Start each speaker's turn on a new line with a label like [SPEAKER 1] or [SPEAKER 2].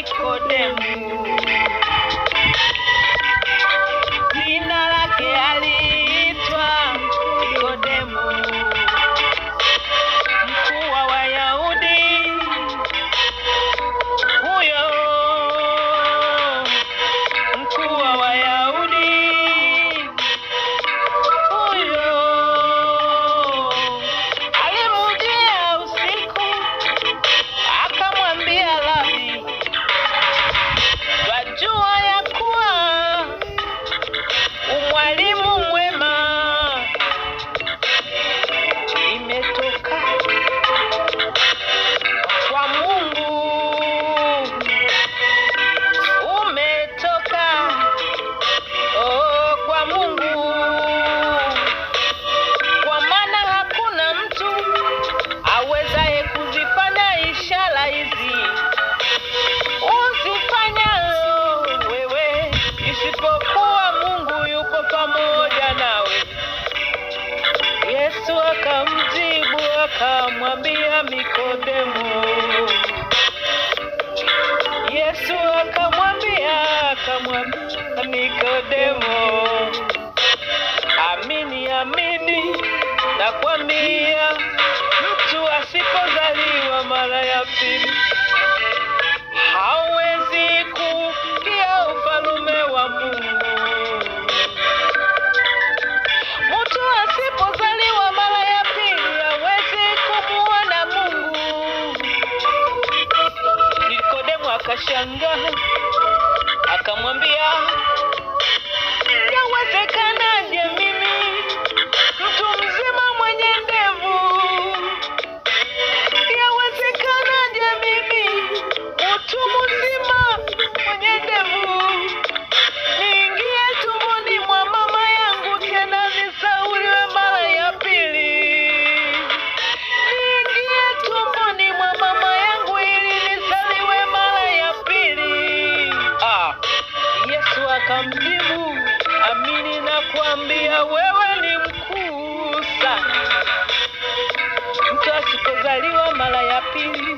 [SPEAKER 1] Nikodemu, jina lake aliitwa Nikodemu, mkuu wa Wayahudi. Huyo mkuu wa Wayahudi, huyo alimjia usiku akamwambia, Rabi, twajua ya kuwa umwalimu mwema, imetoka kwa Mungu, umetoka oh, kwa Mungu, kwa maana hakuna mtu awezaye kuzifanya ishara hizi uzifanyazo wewe, isipokuwa Mungu yuko pamoja nawe. Yesu akamjibu akamwambia Nikodemo. Yesu akamwambia Nikodemo, amini amini nakwambia, mtu asipozaliwa mara ya pili hawezi kuingia ufalume wa Mungu. Mtu asipozaliwa mara ya pili hawezi kumuona Mungu. Nikodemo akashangaa, akamwambia, yawezekanaje mimi mtu mzima mwenye ndevu, yawezekanaje mimi mtu mzima mwenye ndevu niingie tumboni mwa mama yangu tena nisauliwe mara ya pili? Niingie tumboni mwa mama yangu ili nisaliwe mara ya pili. Ah, Yesu akamjibu, amini nakwambia wewe ni mkuu sana. Mtu asipozaliwa mara ya pili